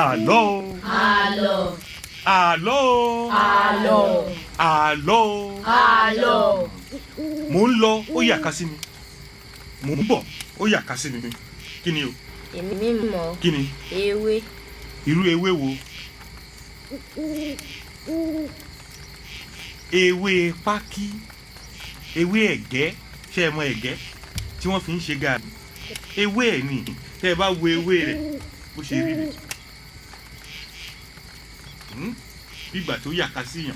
Àlọ́ o. Àlọ́. Àlọ́ o. Àlọ́. Àlọ́ o. Àlọ́. Mò ń lọ, ó yàká sí mi. Mò ń bọ̀, ó yàká sí mi. Kí ni o? Èmi mọ̀. Kí ni? Ewé. Irú ewé wo? Ewé pákí, ewé ẹ̀gẹ́. Ṣé ẹ mọ ẹ̀gẹ́ tí wọ́n fi ń ṣe gààrí? Ewé ẹ̀ ni. Tẹ́ ẹ bá wo ewé rẹ̀ bó ṣe rí rẹ̀. Bí ìgbà tó yàká síyàn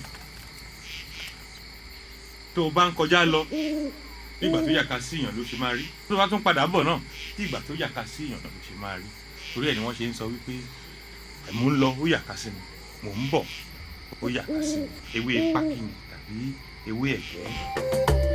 tó o bá ń kọjá lọ, bí ìgbà tó yàká síyàn ló ṣe máa rí. Tó o bá tún padà bọ̀ náà, bí ìgbà tó yàká síyàn ló ṣe máa rí. Torí ẹ̀ ni wọ́n ṣe ń sọ wípé mò ń lọ, ó yàká sí mi, mò ń bọ̀, ó yàká sí mi. Ewé pákí ni tàbí ewé ẹ̀gẹ́.